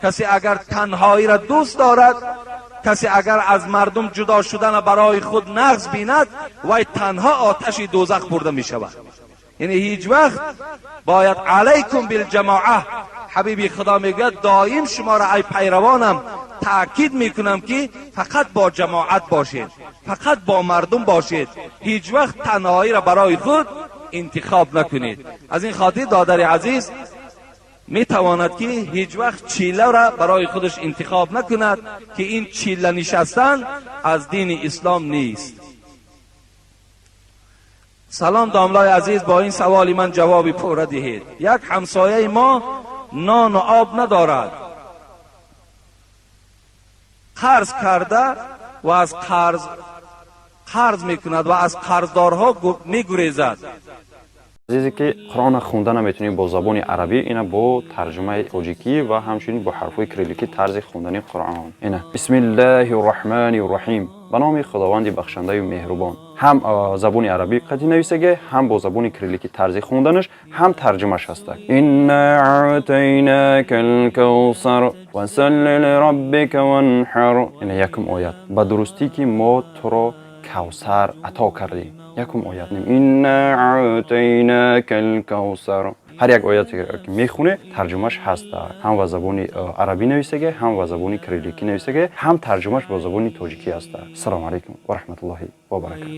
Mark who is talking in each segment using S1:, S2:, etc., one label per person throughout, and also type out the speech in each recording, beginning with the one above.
S1: Касе агар танҳоиро дӯст дорад, касе агар аз мардум ҷудо шудана барои худ нағз бинад, вай танҳо оташи дӯзах бурда мешавад. Яъне ҳеҷ вақт бояд алайкум билҷамоа. Ҳабиби Худо мегӯяд доим шуморо ай пайравонам таъкид мекунам ки фақат бо ҷамоат бошед, фақат бо мардум бошед, ҳеҷ вақт танҳоиро барои худ интихоб накунед. Аз ин хотир додари азиз метавонад ки ҳеҷ вақт чилларо барои худаш интихоб накунад, ки ин чилла нишастан аз дини ислом нест. Салом домлаи азиз, бо ин саволи ман ҷавоби пурра диҳед. Як ҳамсояи мо нону об надорад, қарз карда ва аз қарз мекунад ва аз қарздорҳо мегурезад.
S2: Азизе ки Қуръонро хонда наметавонӣ бо забони арабӣ, ина бо тарҷумаи тоҷикӣ ва ҳамчунин бо ҳарфҳои кирилликӣ тарзи хондани Қуръон. Ина: Бисмиллаҳи рраҳмани рраҳим, ба номи Худованди бахшандаю меҳрубон. Ҳам забони арабӣ қатъи нависаге, ҳам бо забони кирилликӣ тарзи хонданаш, ҳам тарҷумаш ҳастак. Инна аътайнака лкавсар фасалли лираббика ванҳар. Ина якум оят: ба дурустӣ ки мо туро Кавсар ато кардем. Якум оят: Инна аътайнака лкавсар. Ҳар як ояте ки мехоне, тарҷумаш ҳаст, ҳам ба забони арабӣ нависаге, ҳам ба забони кирилликӣ нависаге, ҳам тарҷумаш бо забони тоҷикӣ ҳаст. Ассалому алайкум ва раҳматуллоҳи ва баракату.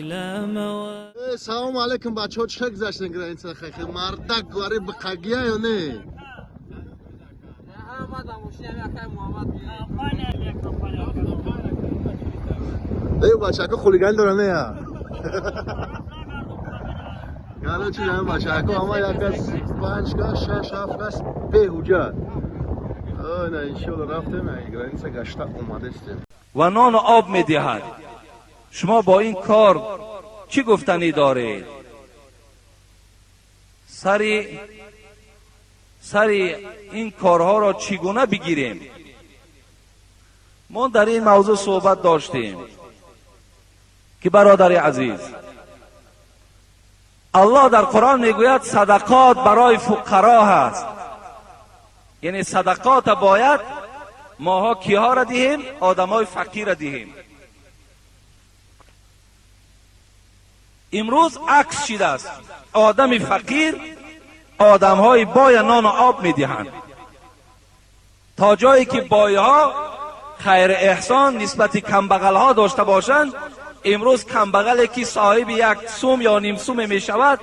S3: Салому алайкум, бачаҳо, чӣ хел гузаштен граница? Хай, мардак гуари биқагия ё не? Эй, бачако хулиган дора не я? Короче, я бачако ама як кас, панҷ кас, шаш, ҳафт кас беҳуҷат. Ой, на, иншоалло, рафтем граница, гашта омадестем.
S1: Ва нону об медиҳад. Шумо бо ин кор чӣ гуфтанӣ доред? Сари ин корҳоро чӣ гуна бигирем? Мо дар ин мавзӯъ суҳбат доштем ки, бародари азиз, Аллоҳ дар Қуръон мегӯяд, садақот барои фуқаро ҳаст. Яъне садақота бояд моҳо киҳоро диҳем? Одамҳои фақирро диҳем. Имрӯз акс шидааст: одами фақир одамҳои боя нону об медиҳанд, то ҷое ки бойҳо хайр эҳсон нисбати камбағалҳо дошта бошанд. Имрӯз камбағале ки соҳиби як сум ё ним суме мешавад,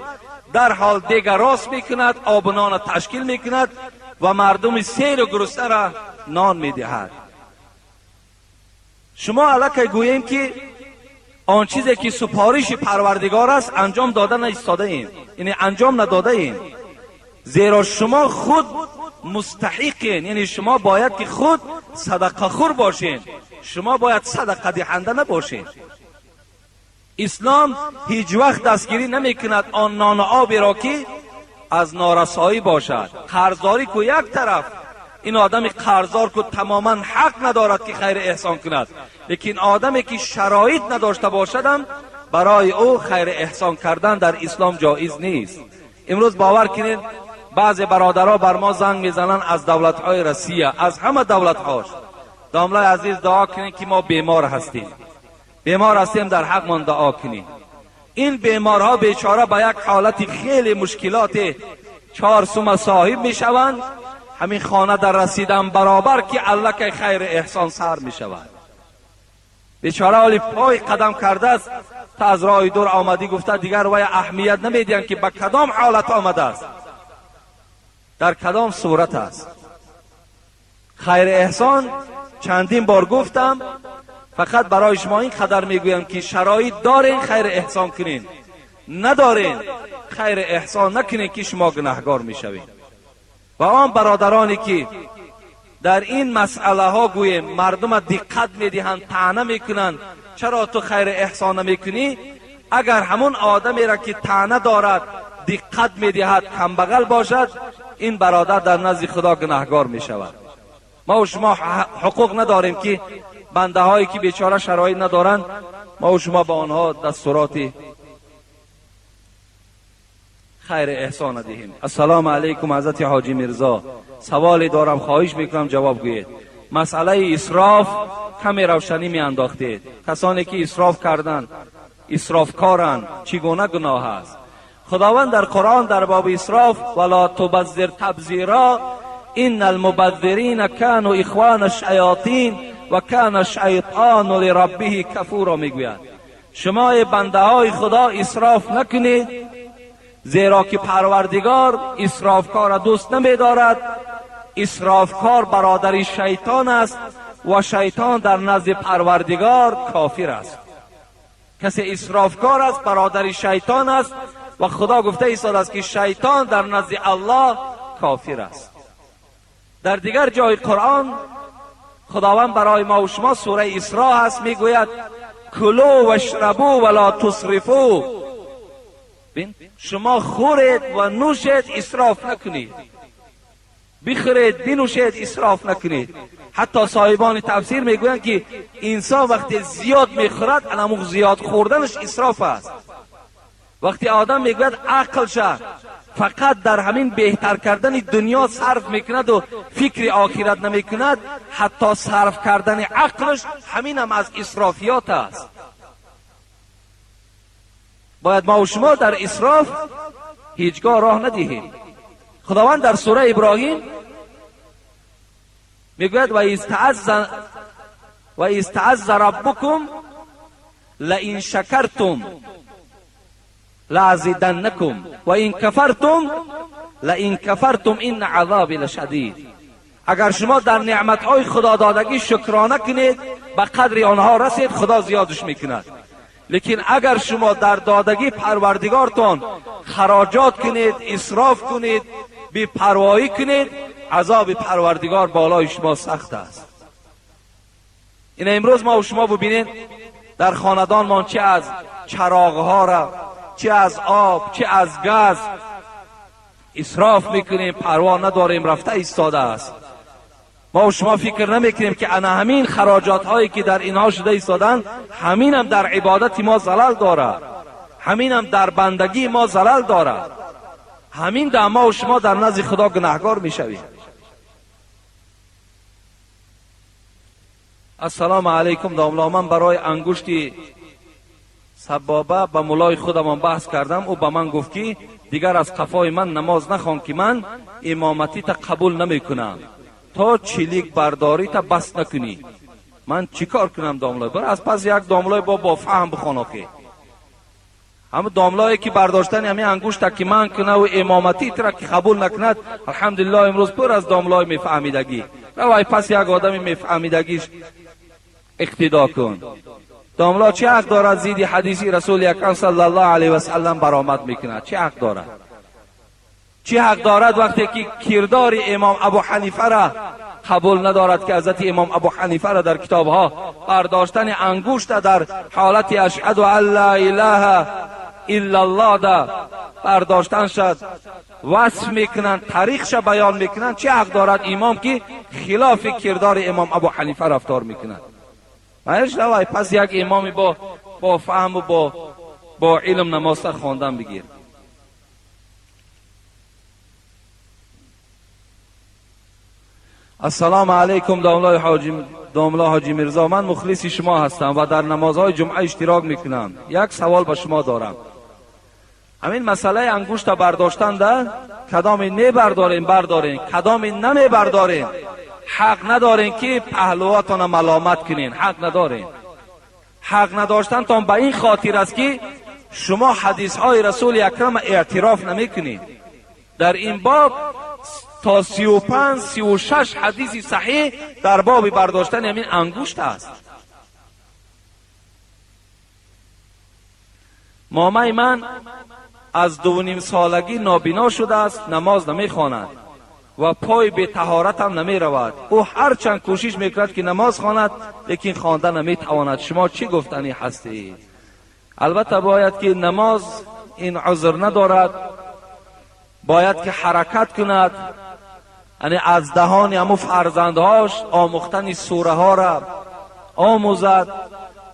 S1: дарҳол дега рост мекунад, обу нона ташкил мекунад ва мардуми серу гуруснаро нон медиҳад. Шумо аллакай гӯем ки он чизе ки супориши Парвардигор аст, анҷом дода наистодаем, яъне анҷом надодаем, зеро шумо худ мустаҳиқен, яъне шумо бояд ки худ садақахӯр бошед, шумо бояд садақадиҳанда набошед. Ислом ҳеҷ вақт дастгирӣ намекунад он нону оберо ки аз норасоӣ бошад. Қарздорӣ ку як тараф, ин одами қарздор ку тамоман ҳақ надорад ки хайри эҳсон кунад, лекин одаме ки шароит надошта бошадам, барои ӯ хайри эҳсон кардан дар ислом ҷоиз нест. Имрӯз бовар кунед, баъзе бародаро бар мо занг мезананд аз давлатҳои Россия, аз ҳама давлатҳош: домлаи азиз, дуо кунед ки мо бемор ҳастем, бемор ҳастем, дар ҳақмон дуо кунед. Ин беморҳо бечора ба як ҳолати хеле мушкилоте чор сума соҳиб мешаванд, ҳамин хона дар расидан баробар ки аллакай хайри эҳсон сар мешавад. Бечора ҳоли пой қадам кардааст, та аз роҳи дур омадӣ гуфта, дигар вай аҳамият намедиҳанд ки ба кадом ҳолат омадааст, дар кадом сурат аст. Хайри эҳсон чандин бор гуфтам, фақат барои шумо ин қадар мегӯям ки шароит дорен, хайри эҳсон кунен, надорен, хайри эҳсон накунен, ки шумо гунаҳгор мешавед. Ва он бародароне ки дар ин масъалаҳо гӯем мардума диққат медиҳанд, таъна мекунанд, чаро ту хайри эҳсон намекунӣ, агар ҳамун одамеро ки таъна дорад, диққат медиҳад, камбағал бошад, ин бародар дар назди Худо гунаҳгор мешавад. Мо шумо ҳуқуқ надорем ки бандаҳое ки бечора шароит надоранд, мо шумо ба онҳо дастуроти хайр эҳсон диҳем. Ассалому алайкум, ҳазрати ҳоҷи Мирзо. سوالی دارم، خواهش میکنم جواب گویید. مسئله اسراف کمی روشنی میانداختید. کسانی که اسراف کردند، اسرافکارند، چگونه گناه است؟ خداوند در قرآن در باب اسراف ولا تبذر تبذیرا ان المبذرین كانوا اخوان الشیاطین و کان الشیطان لربه کفورا میگوید. شما بنده های خدا اسراف نکنید، زیرا که پروردگار اسرافکار را دوست نمیدارد. اسرافکار برادر شیطان است و شیطان در نزد پروردگار کافر است. کسی اسرافکار است برادر شیطان است و خدا گفته ایستاده است که شیطان در نزد الله کافر است. در دیگر جای قرآن خداوند برای ما و شما سوره اسراء هست، میگوید کلوا واشربوا ولا تسرفوا. شما خورید و نوشید، اسراف نکنید. بخورید بنوشید، اسراف نکنید. حتی صاحبان تفسیر میگویند که انسان وقتی زیاد میخورد، الان زیاد خوردنش اسراف است. وقتی آدم میگوید عقل شه فقط در همین بهتر کردن دنیا صرف میکند و فکر آخرت نمیکند، حتی صرف کردن عقلش همین هم از اسرافیات است. باید ما و شما در اسراف هیچگاه راه ندهیم. خداوند در سوره ابراهیم میگوید و اذ تعذ ربکم لئن شکرتم لازیدنکم و این کفرتم لئن کفرتم این عذابی لشدید. اگر شما در نعمتهای خدا دادگی شکرانه کنید، به قدر آنها رسید، خدا زیادش میکند. لیکن اگر شما در دادگی پروردگارتان خراجات کنید، اسراف کنید، بی پروایی کنید، عذاب پروردگار بالای شما سخت است. این امروز ما و شما ببینید در خاندان ما چه از چراغها را، چه از آب، چه از گاز اسراف میکنیم، پروا نداریم، رفته ایستاده است. ما و شما فکر نمیکنیم که انا همین خراجات هایی که در اینها شده ایستادن، همین هم در عبادت ما زلل داره، همین هم در بندگی ما زلل داره، همین در ما و شما در نزد خدا گناهگار میشویم. السلام علیکم داملا، من برای انگشتی سبابه به مولای خودمان بحث کردم، او به من گفت که دیگر از قفای من نماز نخوان که من امامتی تا قبول نمی کنم تا چلیک برداری تا بس نکنی. من چیکار کنم داملای؟ بر از پس یک داملای با فهم بخوان که همه داملایی که برداشتن همین انگشت که من کنه و امامتی ترا که قبول نکند، الحمدلله امروز پر از داملای میفهمیدگی. روای پس یک آدمی میفهمیدگیش اقتدا کن. داملا چه حق دارد زید حدیثی رسول اکرم صلی الله علیه و سلم برآمد میکند؟ چه حق دارد؟ چه حق دارد وقتی که کردار امام ابو حنیفه را قبول ندارد که حضرت امام ابو حنیفه را در کتابها برداشتن انگشت در حالت اشهد ان لا اله الا الله ده برداشتن شد وصف میکنند، تاریخش بیان میکنند؟ چه حق دارد امام که خلاف کردار امام ابو حنیفه رفتار میکند؟ مایش پس یک امامی با فهم و با علم نماز خواندن بگیر. السلام علیکم داملا حاجی میرزا، من مخلص شما هستم و در نمازهای جمعه اشتراک میکنم. یک سوال به شما دارم. همین مسئله انگشت برداشتن ده کدام میبرداریم برداریم، کدام نمیبرداریم؟ حق ندارین که پهلواتان ملامت کنین، حق ندارین. حق نداشتن تان به این خاطر است که شما حدیث های رسول اکرم اعتراف نمیکنید. در این باب تا 35 36 حدیث صحیح در باب برداشتن همین انگشت است. مامای من از 2.5 سالگی نابینا شده است، نماز نمیخواند و پای به طهارت هم نمی رود. او هرچند کوشش میکند که نماز خواند، لیکن خوانده نمیتواند. شما چی گفتنی هستید؟ البته باید که نماز این عذر ندارد، باید که حرکت کند، یعنی از دهان همو فرزندهاش آموختن سوره ها را آموزد.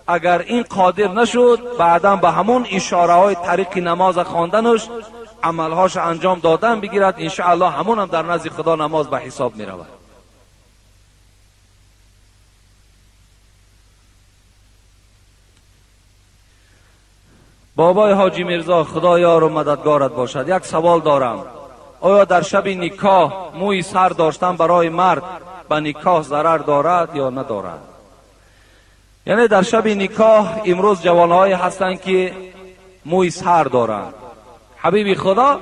S1: اگر این قادر نشد، بعدا به همون اشاره های طریق نماز خواندنش عملهاش انجام دادن بگیرد، انشاءالله همون هم در نزد خدا نماز به حساب می رود. بابای حاجی میرزا، خدا یار و مددگارت باشد. یک سوال دارم، آیا در شب نکاح موی سر داشتن برای مرد به نکاح ضرر دارد یا ندارد؟ یعنی در شب نکاح امروز جوانهایی هستند که موی سر دارند. حبیب خدا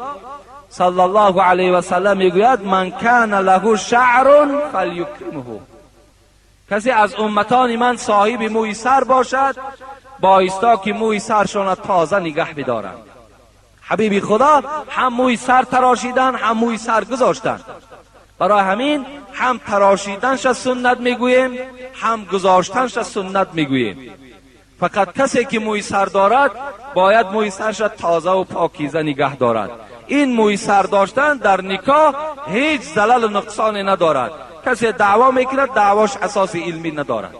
S1: صلی الله علیه و سلم میگوید من کان له شعر فلیکرمه، کسی از امتان من صاحب موی سر باشد بایستا که موی سرشان تازه نگه بدارند. حبیب خدا هم موی سر تراشیدن هم موی سر گذاشتن. برای همین هم تراشیدنش سنت میگوییم هم گذاشتنش سنت میگوییم. فقط کسی که موی سر دارد باید موی سرش تازه و پاکیزه نگه دارد. این موی سر داشتن در نکاح هیچ زلل و نقصانی ندارد. کسی دعوا میکند دعواش اساس علمی ندارد.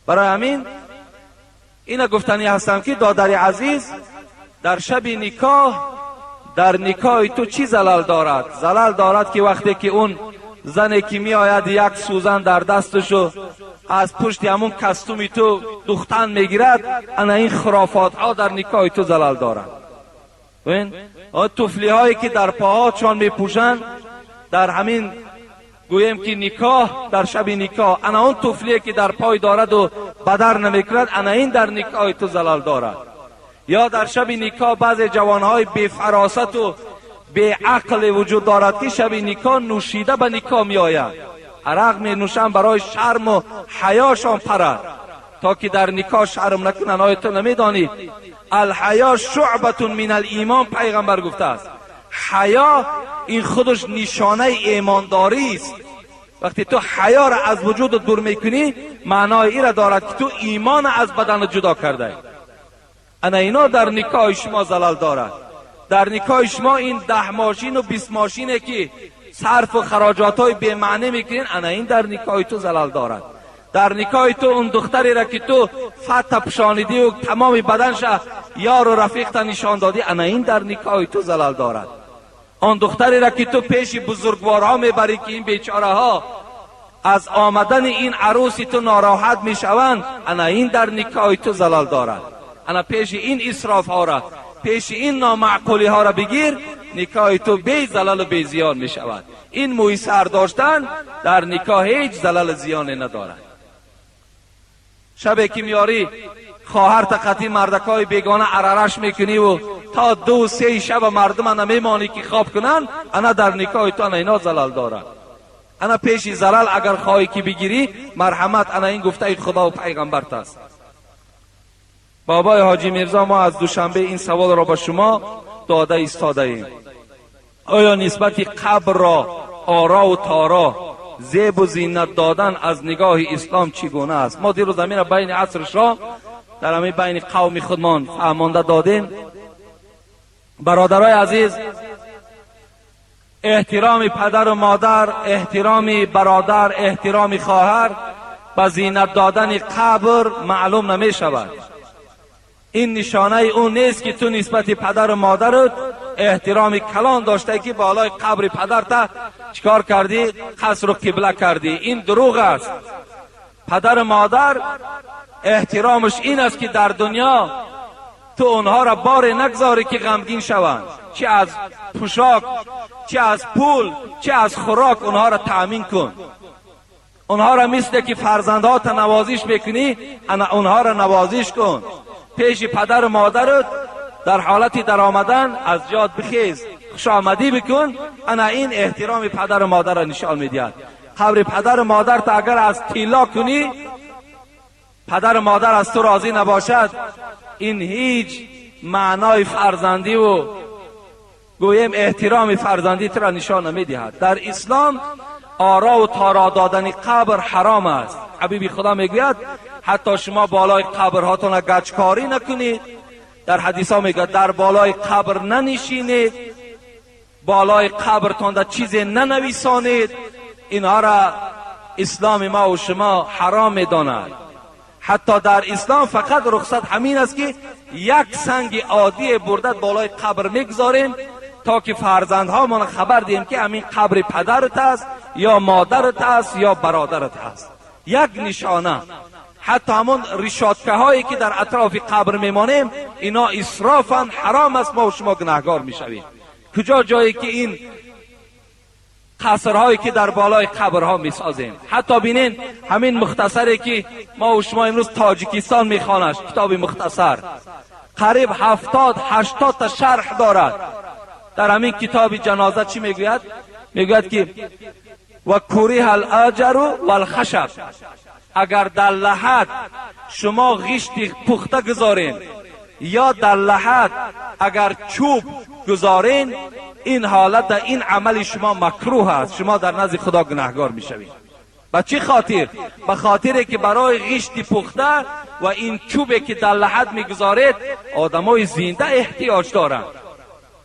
S1: برای همین اینا گفتنی هستم که دادر عزیز، در شب نکاح در نکاح تو چی زلل دارد؟ زلل دارد که وقتی که اون زنی که می آید یک سوزن در دستشو از پشت همون کستومی تو دختن میگیرد، انا این خرافات ها در نکاح تو زلل دارد. ببین طفلی هایی که در پاهاشان میپوشند در همین گوییم که نکاح در شب نکاح، انا اون طفلیه که در پای دارد و بدر نمیکند، انا این در نکاح تو زلل دارد. یا در شب نکاح بعض جوانهای بی فراست و بی عقل وجود دارد که شب نکاح نوشیده به نکاح می آید، عرق می نوشند برای شرم و حیاشان پرد تا که در نکاح شرم نکنن. آیا تو نمیدانی الحیا شعبة من الایمان؟ پیغمبر گفته است حیا این خودش نشانه ایمانداری است. وقتی تو حیا را از وجود دور میکنی معنای این را دارد که تو ایمان از بدن جدا کرده. انا اینا در نکاح شما زلل دارد. در نکاح شما این 10 ماشین و 20 ماشینه که صرف و خراجات های بی معنی میکنین، انا این در نکاح تو زلل دارد. در نکاح تو اون دختری را که تو فتح پشانیدی و تمام بدنش یار و رفیق تا نشان دادی، انا این در نکاح تو زلل دارد. آن دختری را که تو پیش بزرگوارها میبری که این بیچاره ها از آمدن این عروسی تو ناراحت میشوند، انا این در نکاح تو زلل دارد. انا پیش این اسراف ها را، پیش این نامعقولی ها را بگیر، نکاح تو بی زلل و بی زیان می شود. این موی سر داشتن در نکاح هیچ زلل زیانی ندارد. شبی که میاری خواهر تقطی مردکای بیگانه عررش میکنی و تا 2 3 شب مردم نمیمانی که خواب کنن، انا در نکاح تو انا اینا زلل دارد. انا پیش زلل اگر خواهی که بگیری مرحمت، انا این گفته خدا و پیغمبرت است. بابای حاجی میرزا، ما از دوشنبه این سوال را به شما داده ایستاده ایم. آیا نسبت قبر را آرا و تارا زیب و زینت دادن از نگاه اسلام چگونه است؟ ما دیروز همین بین عصر شام در همین بین قوم خودمان فهمانده دادیم. برادرای عزیز، احترام پدر و مادر، احترام برادر، احترام خواهر به زینت دادن قبر معلوم نمی شود. این نشانه اون نیست که تو نسبت پدر و مادرت احترام کلان داشته که بالای قبر پدرت چیکار کردی؟ قصر و قبله کردی. این دروغ است. پدر و مادر احترامش این است که در دنیا تو اونها را بار نگذاری که غمگین شوند، چه از پوشاک، چه از پول، چه از خوراک اونها را تأمین کن. اونها را مثل که فرزندها نوازش میکنی اونها را نوازش کن. پیش پدر و مادرت در حالت در آمدن از جاد بخیز، خوش آمدی بکن. انا این احترام پدر و مادر را نشان میدهد. قبر پدر و مادر تا اگر از تیلا کنی پدر و مادر از تو راضی نباشد، این هیچ معنای فرزندی و گویم احترام فرزندی تو را نشان نمیدهد. در اسلام آرا و تارا دادن قبر حرام است. حبیبی خدا میگوید حتی شما بالای قبرهاتون گچکاری نکنید. در حدیث ها میگه در بالای قبر ننشینید، بالای قبرتان در چیزی ننویسانید. اینها را اسلام ما و شما حرام میداند. حتی در اسلام فقط رخصت همین است که یک سنگ عادی بردت بالای قبر میگذاریم، تا که فرزندهامان خبر دهیم که همین قبر پدرت است یا مادرت است یا برادرت است. یک نشانه. حتی همون ریشاتکه هایی که در اطراف قبر میمانیم اینا اسرافا حرام است، ما و شما گناهگار میشویم. کجا جایی که این قصرهایی که در بالای قبرها میسازیم. حتی بینین همین مختصری که ما و شما امروز تاجیکستان میخوانش، کتاب مختصر قریب 70-80 تا شرح دارد. در همین کتاب جنازه چی میگوید؟ میگوید که و کریه الاجر والخشب، اگر در لحد شما غشت پخته گذارین یا در لحد اگر چوب گذارین، این حالت در این عمل شما مکروه است، شما در نزد خدا گناهگار میشوید. به چی خاطر؟ به خاطر که برای غشت پخته و این چوبی که در لحد میگذارید آدمای زنده احتیاج دارند.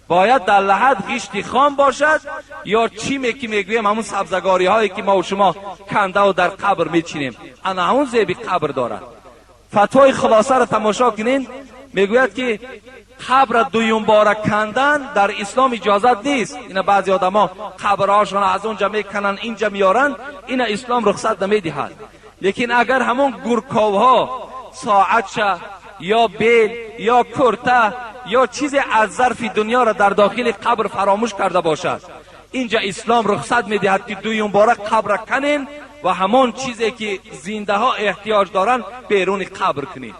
S1: باید در لحد غشت خام باشد یا چیمی که میگویم همون سبزگاری هایی که ما و شما کنده و در قبر میچینیم، انا همون زیبی قبر دارد. فتوای خلاصه را تماشا کنین، میگوید که قبر دویم باره کندن در اسلام اجازت نیست. اینا بعضی آدما قبرهاشون از اونجا میکنن اینجا میارن، اینا اسلام رخصت نمیدهد. لیکن اگر همون گورکاوها ساعتشه یا بیل یا کرته یا چیزی از ظرف دنیا را در داخل قبر فراموش کرده باشد، اینجا اسلام رخصت میدهد که دویم باره قبر کنین و همون چیزی که زنده ها احتیاج دارن بیرون قبر کنین.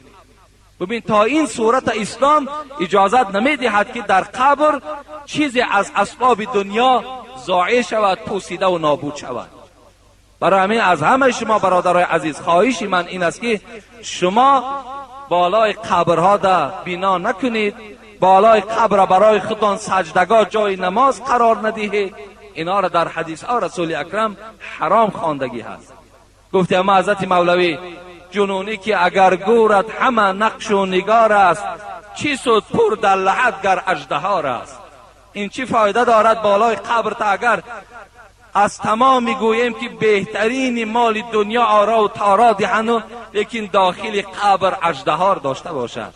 S1: ببین تا این صورت اسلام اجازت نمیدهد که در قبر چیزی از اسباب دنیا ضایع شود، پوسیده و نابود شود. برای همین از همه شما برادرای عزیز خواهش من این است که شما بالای قبرها ده بنا نکنید، بالای قبر برای خودتان سجدگاه جای نماز قرار ندهید. اینا را در حدیث ها رسول اکرم حرام خواندگی هست. گفته اما حضرت مولوی جنونی که اگر گورت همه نقش و نگار است، چی سود پر در لحد گر اژدهار است. این چی فایده دارد بالای قبر تا اگر از تمام میگوییم که بهترین مال دنیا آرا و تارا دهند، لیکن داخل قبر اژدهار داشته باشد،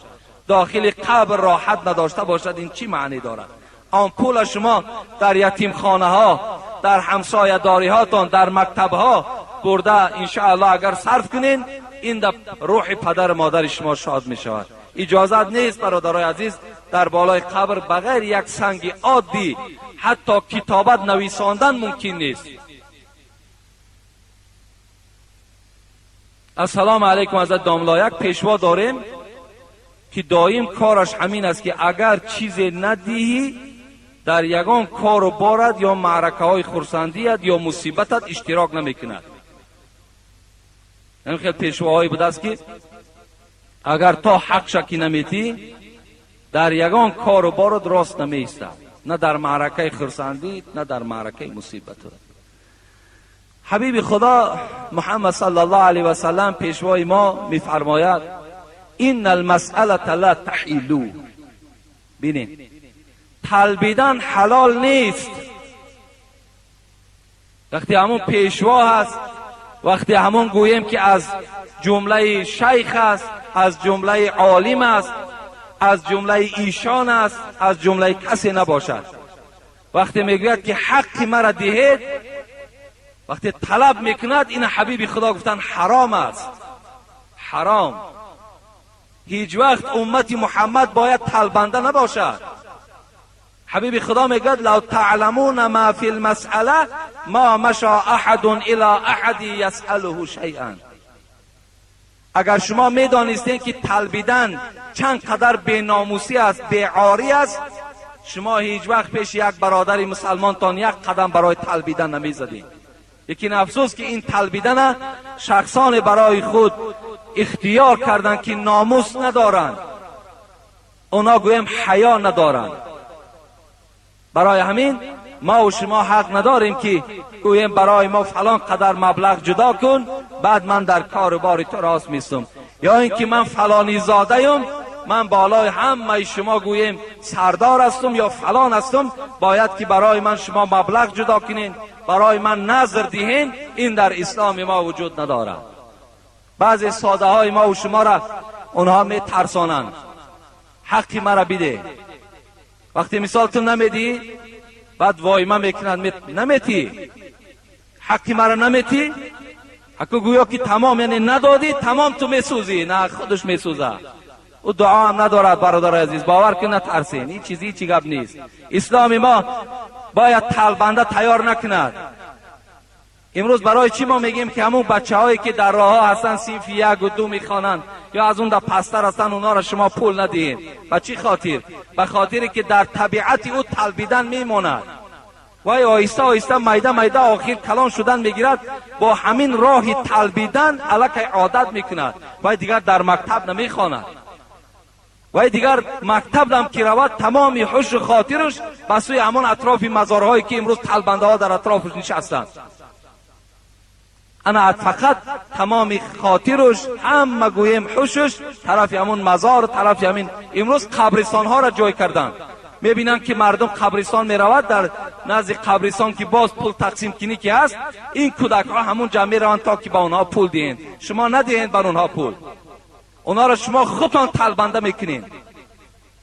S1: داخل قبر راحت نداشته باشد، این چی معنی دارد؟ آن پول شما در یتیم خانه ها، در همسایه داری هاتان، در مکتب ها برده انشاءالله اگر صرف کنین، این در روح پدر مادر شما شاد می شود. اجازت نیست برادرای عزیز در بالای قبر بغیر یک سنگ عادی حتی کتابت نویساندن ممکن نیست. السلام علیکم حضرت داملا. یک پیشوا داریم که دایم کارش همین است که اگر چیزی ندهی در یگان کار و بارد یا معرکه های خرسندیت یا مصیبتت اشتراک نمیکند. این خیلی پیشواهایی بوده است که اگر تا حق شکی نمیتی در یگان کار و بارد راست نمیستد، نه در معرکه خرسندی نه در معرکه مصیبت. حبیب خدا محمد صلی الله علیه و سلم پیشوای ما میفرماید ان المسأله لا تحیلو. بینید طلبیدن حلال نیست. وقتی همون پیشوا هست، وقتی همون گوییم که از جمله شیخ است، از جمله عالم است، از جمله ایشان است، از جمله کسی نباشد، وقتی میگوید که حق مرا دهید، وقتی طلب میکند، این حبیب خدا گفتن حرام است، حرام. هیچ وقت امت محمد باید طلبنده نباشد. حبیب خدا میگوید لو تعلمون ما فی المسأله ما مشى احد الى احد یسأله شیئا. اگر شما میدانستین که طلبیدن چند قدر بیناموسی است، بیعاری است، شما هیچ وقت پیش یک برادر مسلمانتان یک قدم برای طلبیدن نمیزدین. لیکن افسوس که این طلبیدن شخصان برای خود اختیار کردند که ناموس ندارند، اونا گویم حیا ندارند. برای همین ما و شما حق نداریم که گوییم برای ما فلان قدر مبلغ جدا کن بعد من در کار بار تو راست میستم، یا اینکه من فلانی زاده ایم، من بالای همه شما گوییم سردار هستم یا فلان هستم، باید که برای من شما مبلغ جدا کنین، برای من نظر دهین. این در اسلام ما وجود ندارد. بعضی ساده های ما و شما را اونها می ترسانند، حقی مرا بده. وقتی مثال تو نمیدی بعد وایما میکنند، نمیتی حقی مرا نمیتی، حقو گویا که تمام، یعنی ندادی تمام تو میسوزی، نه خودش میسوزه. او دعا هم ندارد برادر عزیز، باور کن نترسین، این چیزی چی گپ نیست. اسلام ما باید تلبنده تیار نکند. امروز برای چی ما میگیم که همون بچه هایی که در راه ها هستن صنف 1 و 2 میخوانند یا از اون در پستر هستن، اونا را شما پول ندهید؟ به چی خاطر؟ به خاطری که در طبیعت او تلبیدن میماند. وای آهسته آهسته میده میده آخر کلان شدن میگیرد، با همین راه تلبیدن الکی عادت میکند. وای دیگر در مکتب نمیخواند، وای دیگر مکتب هم که رود تمام هوش خاطرش به سوی همان اطراف مزارهایی که امروز تلبنده ها در اطرافش نشستند. انا فقط تمام خاطرش هم گوییم هوشش طرف همون مزار، طرف همین. امروز قبرستان ها را جای کردند، میبینن که مردم قبرستان میرود، در نزد قبرستان که باز پول تقسیم کنی که هست، این کودک ها همون جمع میروند تا که با اونها پول دهند. شما ندهید بر اونها پول، اونها را شما خودتان تلبنده میکنین.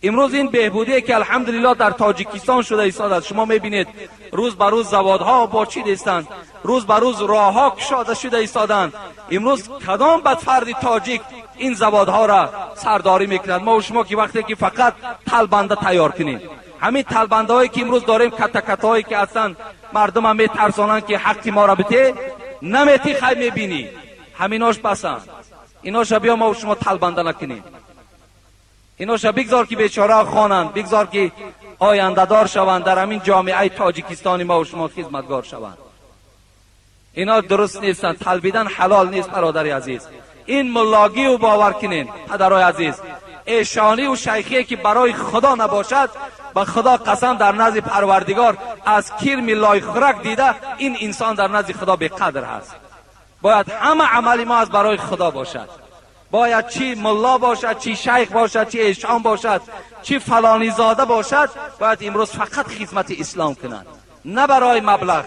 S1: امروز این بهبودی که الحمدلله در تاجیکستان شده ایستاد است، شما میبینید روز به روز زوادها باچیده ایستند، روز به روز راهها کشاده شده ایستادند. امروز کدام بدفرد تاجیک این زوادها را سرداری میکنند؟ ما و شما که وقتی که فقط تلبنده تیار کنیم، همین تلبنده هایی که امروز داریم، کتکت هایی که هستند، مردم هم میترسانند که حق ما را بده، نمیتی خی میبینی، همیناش بسند. ایناش بیا ما و شما تلبنده نکنیم، ایناش بگذار که بیچاره خوانند، بگذار که آینده دار شوند، در همین جامعه تاجیکستانی ما و شما خدمتگار شوند. اینا درست نیستند، تلبیدن حلال نیست برادر عزیز. این ملاگی و باور کنین پدرای عزیز، ایشانی و شیخی که برای خدا نباشد، به خدا قسم در نزد پروردگار از کرم لای خرک دیده این انسان در نزد خدا بی قدر هست. باید همه عمل ما از برای خدا باشد. باید چی ملا باشد، چی شیخ باشد، چی ایشان باشد، چی فلانی زاده باشد، باید امروز فقط خدمت اسلام کنند، نه برای مبلغ.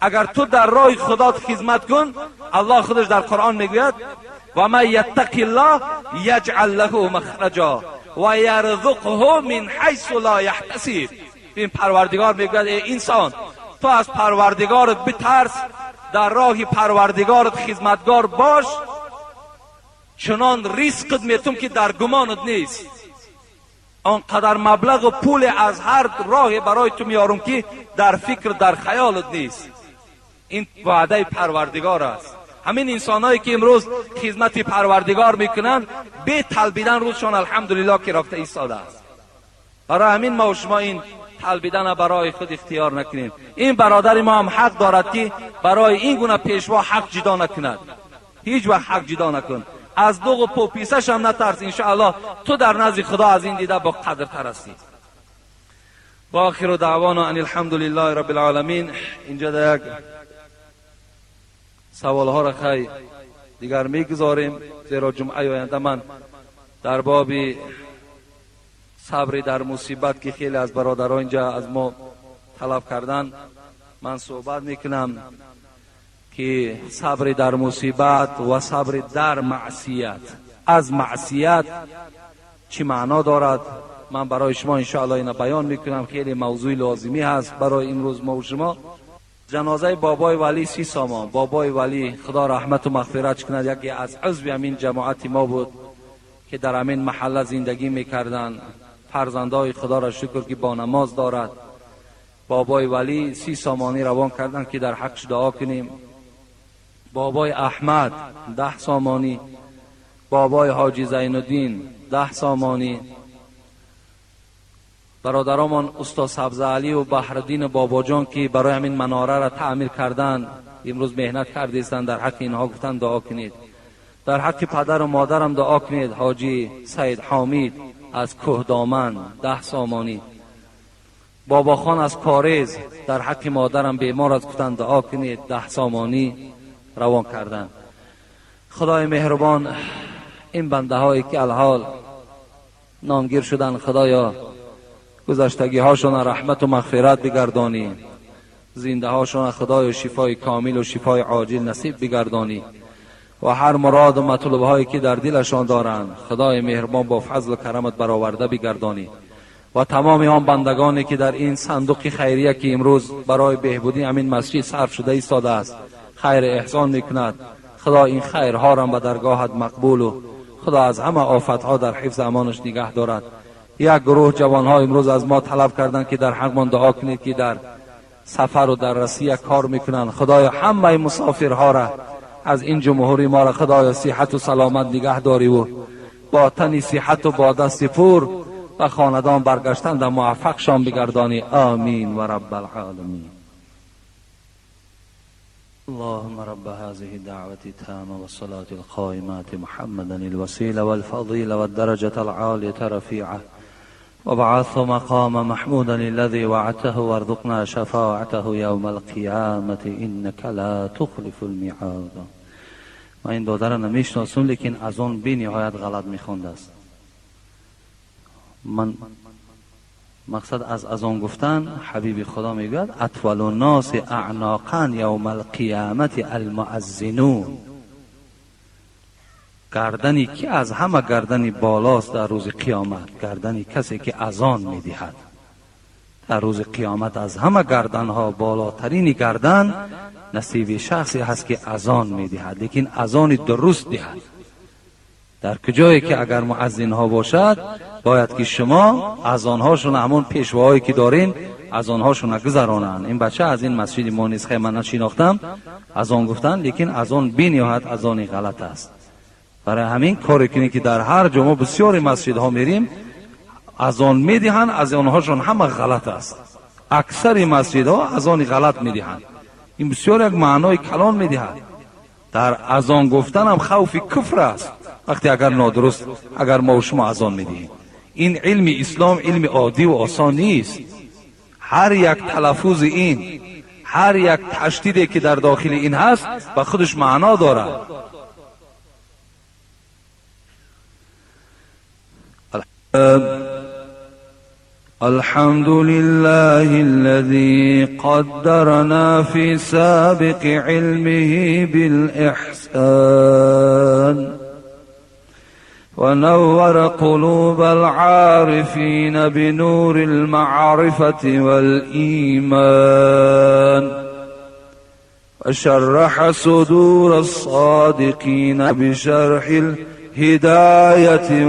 S1: اگر تو در راه خدا خدمت کن، الله خودش در قرآن میگوید و من یتق الله یجعل له مخرجا و یرزقه من حیث لا یحتسب. این پروردگار میگوید ای انسان، تو از پروردگارت بترس، در راه پروردگارت خدمتگار باش، چنان ریسکت میتم که در گمانت نیست. آنقدر مبلغ و پول از هر راه برای تو میارم که در فکر در خیالت نیست. این وعده پروردگار است. همین انسانهایی که امروز خدمت پروردگار میکنند بی تلبیدن روزشان الحمدلله که رفته ایستاده است. برای همین ما و شما این تلبیدن برای خود اختیار نکنیم. این برادر ما هم حق دارد که برای این گونه پیشوا حق جدا نکند. هیچ وقت حق جدا نکن، از دوغ و پوپیسش هم نترس، انشاءالله تو در نزد خدا از این دیده با قدر تر هستی. و آخر دعوانا ان الحمدلله رب العالمین. اینجا در یک سوال ها را خی دیگر میگذاریم، زیرا جمعه آینده من در باب صبر در مصیبت که خیلی از برادران اینجا از ما طلب کردن من صحبت میکنم که صبر در مصیبت و صبر در معصیت، از معصیت چی معنا دارد، من برای شما انشاءالله اینو بیان میکنم. خیلی موضوع لازمی هست برای امروز ما و شما. جنازه بابای ولی 30 سامان، بابای ولی خدا رحمت و مغفرت کند، یکی از عضو همین جماعت ما بود که در همین محله زندگی میکردند. فرزندای خدا را شکر که با نماز دارد. بابای ولی 30 سامانی روان کردند که در حقش دعا کنیم. بابای احمد 10 سامانی، بابای حاجی زین الدین 10 سامانی، برادرمان استاد سبز علی و بحرالدین باباجان که برای همین مناره را تعمیر کردن امروز مهنت کردیستند، در حق اینها گفتن دعا کنید. در حق پدر و مادرم دعا کنید. حاجی سید حامید از کوهدامن 10 سامانی، بابا خان از کاریز در حق مادرم بیمار است گفتن دعا کنید، 10 سامانی روان کردن. خدای مهربان این بنده هایی که الحال نامگیر شدن، خدایا گذشتگی هاشون رحمت و مغفرت بگردانی، زنده هاشون خدای شفای کامل و شفای عاجل نصیب بگردانی و هر مراد و مطلوب هایی که در دلشان دارند خدای مهربان با فضل و کرمت برآورده بگردانی. و تمام آن بندگانی که در این صندوق خیریه که امروز برای بهبودی همین مسجد صرف شده ایستاده است خیر احسان میکند، خدا این خیرها را به درگاهت مقبول و خدا از همه آفتها در حفظ امانش نگه دارد. یک گروه جوانها امروز از ما طلب کردند که در حقمان دعا کنید که در سفر و در رسیه کار میکنند. خدایا همه مسافرها را از این جمهوری ما را خدایا صحت و سلامت نگه داری و با تن صحت و با دست پر و خاندان برگشتن در موفقشان بگردانی. آمین و رب العالمین. اللهم رب هذه الدعوة التامة والصلاة القائمات محمدا الوسيلة والفضيلة والدرجة العالية رفيعة وابعثه مقام محمودا الذي وعدته وارزقنا شفاعته يوم القيامة إنك لا تخلف الميعاد. ما این دادر را نمیشناسم، لیکن از آن بی نهایت غلط میخوند است. من مقصد از آن گفتن حبیب خدا میگوید اطول الناس اعناقا یوم القیامت المؤذنون. گردنی که از همه گردنی بالاست در روز قیامت، گردنی کسی که اذان میدهد. در روز قیامت از همه گردنها بالاترین گردن نصیب شخصی هست که اذان میدهد، لیکن اذان درست دهد. در کجایی که اگر مؤذن ها باشد باید که شما از آنهاشون همون پیشواهایی که دارین از آنهاشون گذرانند. این بچه از این مسجد ما نیست، خیلی من نشناختم از آن گفتن، لیکن از آن بی‌نهایت از آن غلط است. برای همین کاری کنید که در هر جا ما بسیاری مسجد ها میریم از آن میدهند، از آنهاشون همه غلط است. اکثر مسجد ها از آن غلط میدهند. این بسیار یک معنای کلان میدهد. در از آن گفتن هم خوف کفر است وقتی اگر نادرست اگر ما و شما از آن میدهیم. این علم اسلام علم عادی و آسان نیست. هر یک تلفظ این، هر یک تشدیدی که در داخل این هست با خودش معنا دارد. الحمد لله الذي قدرنا في سابق علمه بالإحسان ونور قلوب العارفين بنور المعرفة والإيمان وشرح صدور الصادقين بشرح الهداية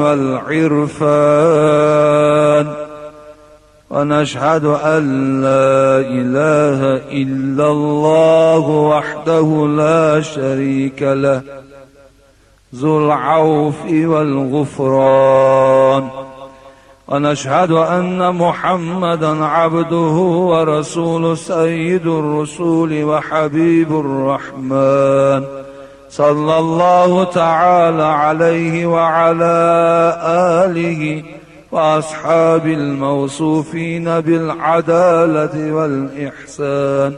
S1: والعرفان ونشهد أن لا إله إلا الله وحده لا شريك له ذو العوف والغفران ونشهد أن محمدا عبده ورسوله سيد الرسول وحبيب الرحمن صلى الله تعالى عليه وعلى آله وأصحاب الموصوفين بالعدالة والإحسان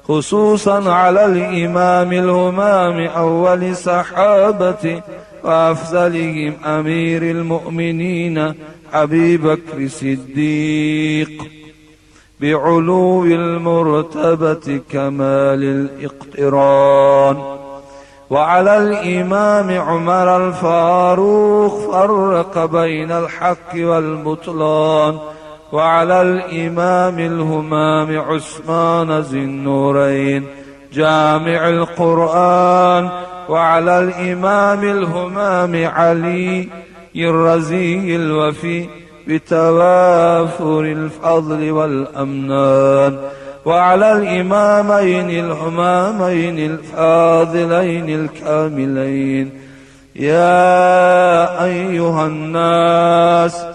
S1: خصوصا على الإمام الهمام أول صحابة وأفضلهم أمير المؤمنين أبي بكر الصديق بعلو المرتبة كمال الاقتران وعلى الإمام عمر الفاروق فرق بين الحق والبطلان وعلى الإمام الهمام عثمان ذي النورين جامع القرآن وعلى الإمام الهمام علي الرزي الوفي بتوافر الفضل والأمنان وعلى الإمامين الهمامين الفاضلين الكاملين. يا أيها الناس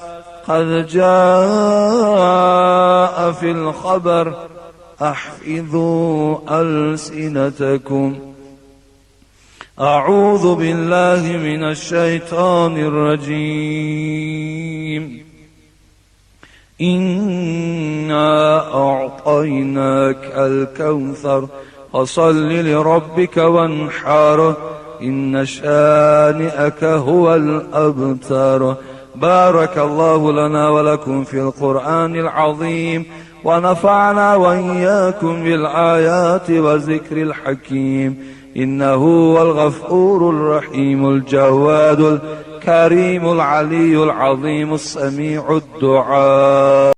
S1: قد جاء في الخبر احفظوا ألسنتكم. أعوذ بالله من الشيطان الرجيم. إنا أعطيناك الكوثر فصل لربك وانحر إن شانئك هو الأبتر. بارك الله لنا ولكم في القرآن العظيم ونفعنا وإياكم بالآيات وذكر الحكيم إنه هو الغفور الرحيم الجواد الكريم العلي العظيم السميع الدعاء.